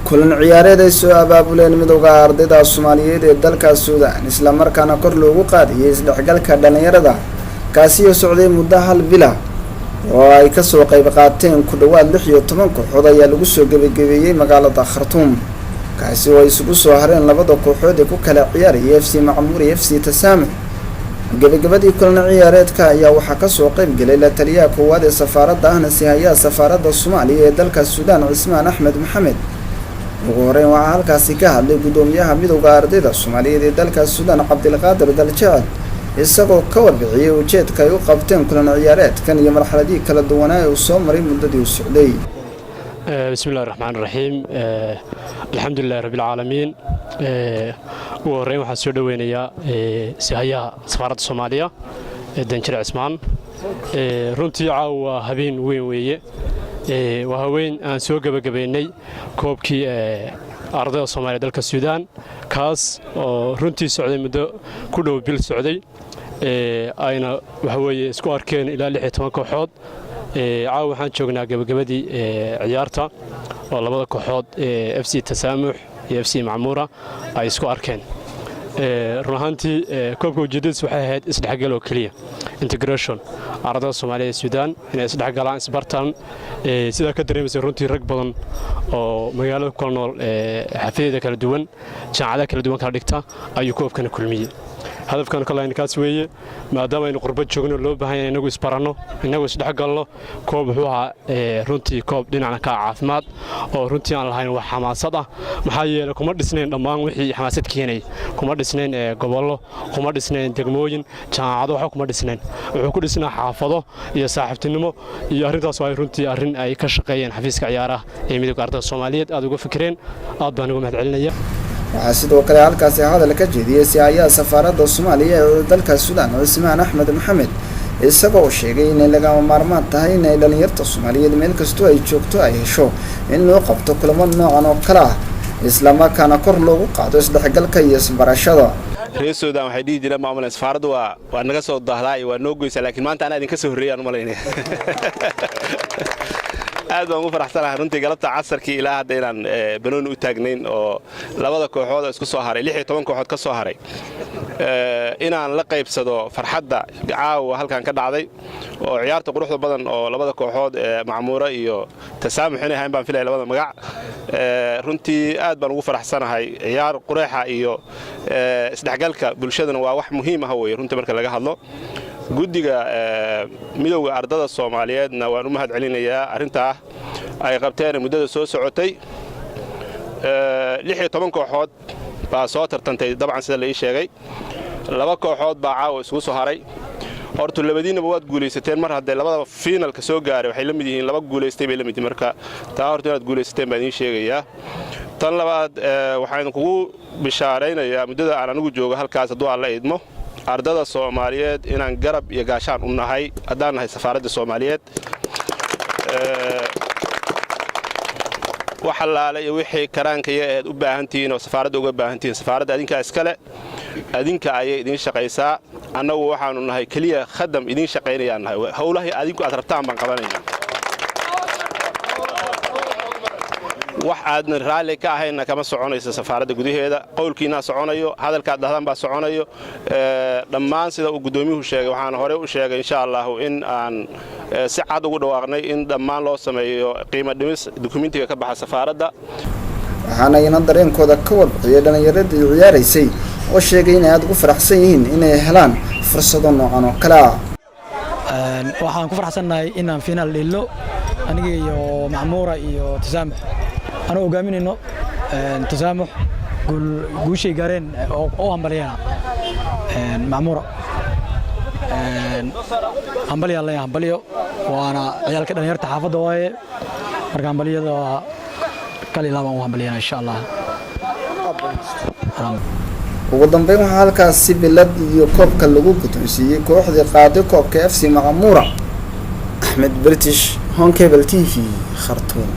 Kulan ciyaareed ay soo abaabuleen Midowda Ardayda Soomaaliyeed ee dalka Suudaan, islamarkaana kor loogu qaadayay isdhexgalka dhalinyarada, kaasi oo socday muddo hal bila oo ay kasoo qayb qaateen ku dhawaad 16 kooxood, ayaa lagu soo gebagabeeyey magaalada Khartuum, kaasi oo ay isugu soo hareen labada kooxood ee ku kala ciyaaraya FC Macmuur iyo FC Tasaamux. Gebagabadii kulan ciyaareedka ayaa waxaa kasoo qayb gelay la taliyaha koowaad ee safaaradda, ahna sihayaha safaaradda Soomaaliya ee dalka Suudaan, Cismaan Axmed Maxamed. Ugu horeyn waxaa halkaasi ka hadlay guddoomiyaha Midowda Ardayda Soomaaliyeed ee dalka Suudaan, Cabdilqaadir Daljecel, isagoo ka warbixiyey ujeedka ay u qabteen kulan ciyaareedkan iyo marxaladihii kala duwanaa ee uu soo maray muddadii uu socday. بسم الله الرحمن الرحيم، الحمد لله رب العالمين. Ugu horreyn waxaan soo dhoweynayaa sihayaha safaaradda Soomaaliya ee danjire Cismaan. Runtii caawa waa habeen weyn weeye, waa haween aan soo gebagabaynay koobkii ardayda Soomaaliya dalka Suudaan, kaas oo runtii socday muddo ku dhow bil socday, ayna waxa weeye isku arkeen ilaa 16 kooxood. Caawa waxaan joognaa gebagabadii ciyaarta oo labada kooxood FC Tasaamux iyo FC Macmuura ay isku arkeen. Run ahaantii koobka ujeeddadiis waxay ahayd isdhexgal oo keliya, integration ardada Soomaaliya ee Suudaan inay isdhexgalaan, isbartaan. Sidaa ka dareemaysa, runtii rag badan oo magaalada ku kala nool, xafidyada kala duwan, jaamacadaha kala duwan kala dhigta ayuu koobkana kulmiyey. Hadafkan kale kaas weeye, maadaama aynu qurba joogno, loo baahan yahay inagu isbaranno, inagu isdhexgalno. Koob wuxuu ahaa runtii koob dhinacna ka caafimaad oo runtii aan lahayn wax xamaasad ah, maxaa yeelay kuma dhisnayn dhammaan wixii xamaasad keenay, kuma dhisnayn gobollo, kuma dhisnayn degmooyin, jaamacado, waxba kuma dhisnayn. Wuxuu ku dhisnaa xaafado iyo saaxiibtinimo, iyo arrintaas waa runtii arrin ay ka shaqeeyeen xafiiska ciyaaraha ee Midowga Ardada Soomaaliyeed, aad uga fikireen. Aad baan uga mahad celinaya. Waxaa sidoo kale halkaasi hadal ka jeediyey sihayaha safaaradda Soomaaliya ee dalka Suudaan, Cismaan Axmed Maxamed, isagoo sheegay inay lagama maarmaan tahay inay dhalinyarta Soomaaliyeed meel kastoo ay joogto ay hesho in loo qabto kulamo noocan oo kale ah, islamarkaana kor loogu qaado isdhexgalka iyo isbarashada. Reer Suudaan waxay dhihi jireen, maamulen safaaraddu waa naga soo dahdaa iyo waa noo goysaa, laakiin maanta anaa idinka soo horreeyaan u malaynaya. Aad baan ugu faraxsanahay runtii galabta casarkii ilaa hadda inaan banooni u taagnayn oo labada kooxood oo isku soo haray, 16 kooxood ka soo haray, inaan la qaybsado farxadda caawa halkan ka dhacday oo ciyaarta quruxda badan oo labada kooxood ee Macmuura iyo Tasaamux inay ahayn baan filaya labada magac. Runtii aad baan ugu faraxsanahay. Ciyaar qureexa iyo isdhexgalka bulshaduna waa wax muhiim ah weye runtii marka laga hadlo. Guddiga Midowda Ardada Soomaaliyeedna waan u mahad celinayaa arrintaa ay qabteen muddada soo socotay. 16 kooxood baa soo tartantay dabcan, sida la ii sheegay, laba kooxood baa caawa isugu soo haray. Horta labadiinaba waad guulaysateen. Mar haddee labadaba finalka soo gaaray, waxay la mid yihiin laba guulaystay bay la mid yihiin. Marka taa horta inaad guulaysateen baan idiin sheegayaa. Tan labaad, waxaan kugu bishaaraynayaa muddada aan anigu joogo halkaas, hadduu Alla idmo, ardada Soomaaliyeed inaan garab iyo gaashaan u nahay haddaan nahay safaaradda Soomaaliyeed. Wax allaale iyo wixii karaankaya eed u baahan tihiin oo safaaradda uga baahan tihiin, safaaradda adinkaa iskale, adinka ayay idiin shaqaysaa. Annagu waxaanu nahay keliya khadam idiin shaqaynayaan nahay. Howlahii adinku aad rabtaan baan qabanaynaa. Wax aadna raalli ka ahayna kama soconayso safaaradda gudaheeda. Qowlkiinaa soconayo, hadalkaad dhahdaan baa soconayo. Dhammaan sida uu guddoomiyuhu sheegay, waxaan horey u sheegay, insha Allahu, in aan si cad ugu dhawaaqnay in dhammaan loo sameeyo qiimo dhimis dukumentiga ka baxa safaaradda. Waxaana iyana dareenkooda ka warbixiyay dhallinyaradii ciyaaraysay oo sheegay inay aada ugu faraxsan yihiin inay helaan fursado noocan oo kale ah. Waxaan ku faraxsannahay inaan final dheelno, aniga iyo Macmuura iyo Tasaamux, anuu hogaaminayno Tasaamux. Guushay gaareen oo hambalyana Macmuura, hambalyaa leeyahay, hambalyo. Waana ciyaalka dhalinyarta xaafadda waaye. Marka hambalyada kal ilaa baan u hambalyana, insha Allah. Ugu dambeyn waxaa halkaasi bilad iyo koobka lagu guddoonsiiyey kooxdii qaaday koobka, FC Macmuura. Axmed British, Horn Cable TV, Khartuum.